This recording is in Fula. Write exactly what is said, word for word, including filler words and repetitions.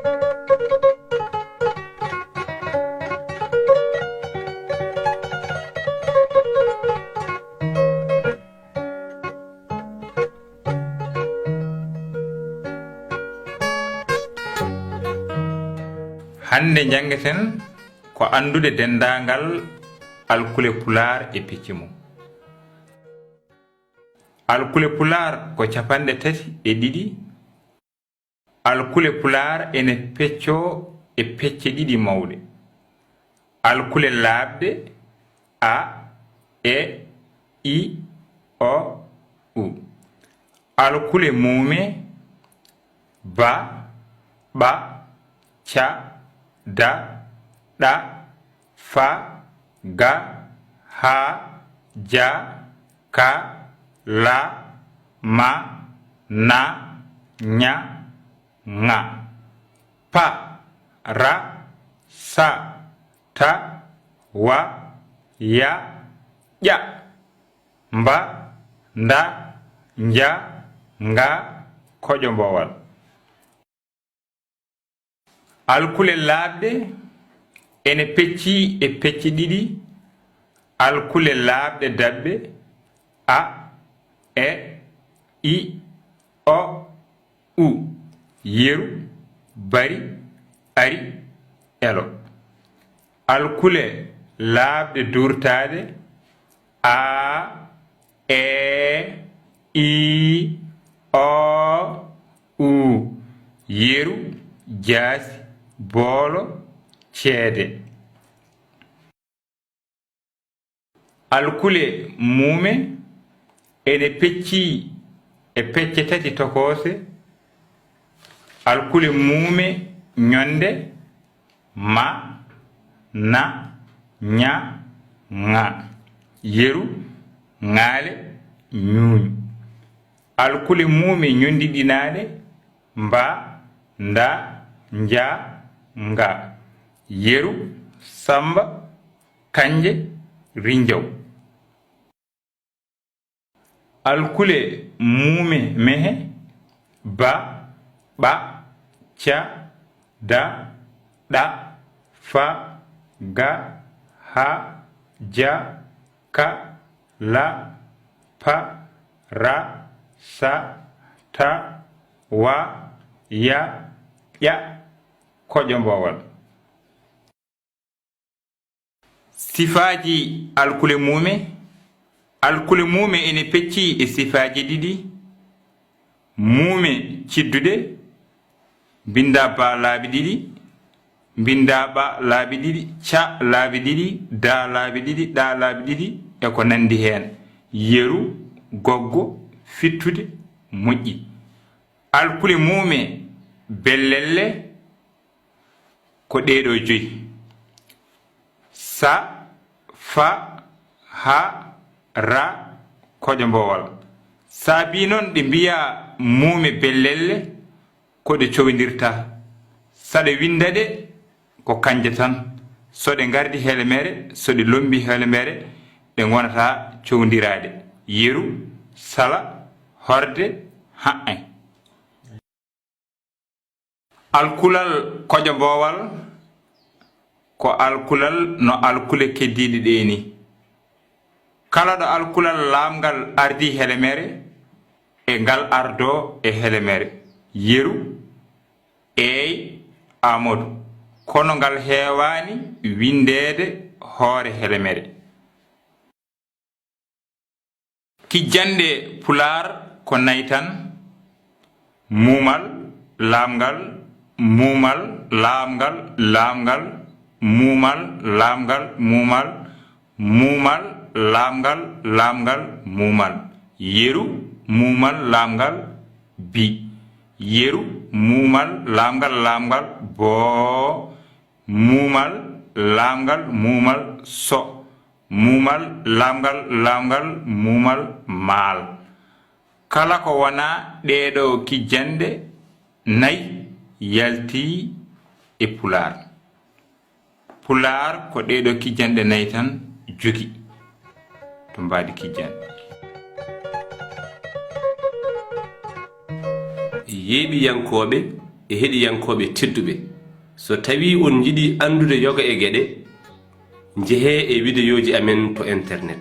Hannde njanngeten ko anndude denndaangal alkule Pulaar e pecce mum. Alkule Pulaar ko capanɗe tati e ɗiɗi. Alkule Pulaar ene peccoo e pecce ɗiɗi mawɗe. Alkule laaɓɗe, a, e, i, o, u. Alkule muume, ba, ɓa, ca, da, ɗa, fa, ga, ha, ja, ka, la, ma, na, ña, ŋa. Pa, ra, sa, ta, wa, ya, ƴa, mba, nda, nja, nga, koƴo mboowal. Alkule laaɓɗe ene peccii e pecce ɗiɗi, alkule laaɓɗe daɓɓe, a, e, i, o, u, yeru, bari, ari, elo. Alkule laaɓɗe duurtaaɗe, a, e, i, o, u, yeru, jaasi, boolo, ceede. Alkule muume ene peccii e pecce tati tokoose. Alkule muume ñonde, ma, na, ña, ŋa, yeru, ŋaale, ñuuñ. Alkule muume ñondiɗinaaɗe, mba, nda, nja, nga, yeru, samba, kanje, rinjaw. Alkule muume mehe, ba, ɓa, ca, da, ɗa, fa, ga, ha, ja, ka, la, pa, ra, sa, ta, wa, ya, ƴa, koƴo mboowal. Sifaaji alkule muume. Alkule muume ene peccii e sifaaji ɗiɗi. Muume cidduɗe, mbinnda ba laabi ɗiɗi, mbinnda ɓa laabi ɗiɗi, ca laabi ɗiɗi, da laabi ɗiɗi, ɗa laabi ɗiɗi, e ko nanndi heen. Yeru, goggo, fittude, moƴƴi. Alkule muume bellelle, ko ɗee ɗoo joyi: sa, fa, ha, ra, koƴo mboowal. Saabii noon ɗe mbiyaa muume bellelle, ko ɗe cowndirta. So ɗe winnda ɗe, ko kanje tan. So ɗe ngardi helemere, so ɗe lommbi helemere, ɗe ngonata cowndiraaɗe. Yeru, sala, horde, haʻe. Alkulal koƴo mboowal ko alkulal no alkule keddiiɗe ɗee ni. Kala ɗo alkulal laamngal ardii helemere, e ngal ardoo e helemere. Yeru, eey, Aamadu, kono ngal heewaani winndeede hoore helemere. Kijjanɗe Pulaar ko nay tan: muumal, laamngal, muumal, laamngal, laamngal, muumal, laamngal, muumal, muumal, laamngal, laamngal, muumal. Yeru, muumal, laamngal, bi. Yeru, muumal, laamngal, laamngal, boo. Muumal, laamngal, muumal, so. Muumal, laamngal, laamngal, muumal, maal. Kala ko wonaa ɗee ɗoo kijjanɗe nay yaltii e Pulaar. Pulaar ko ɗee ɗoo kijjanɗe nay tan jogii to mbaadi kijjanɗe. Yeeɓiyankooɓe, e heɗiyankooɓe tedduɓe. So tawii on njiɗi anndude yoga e geɗe, njehee e wideyooji amen to internet.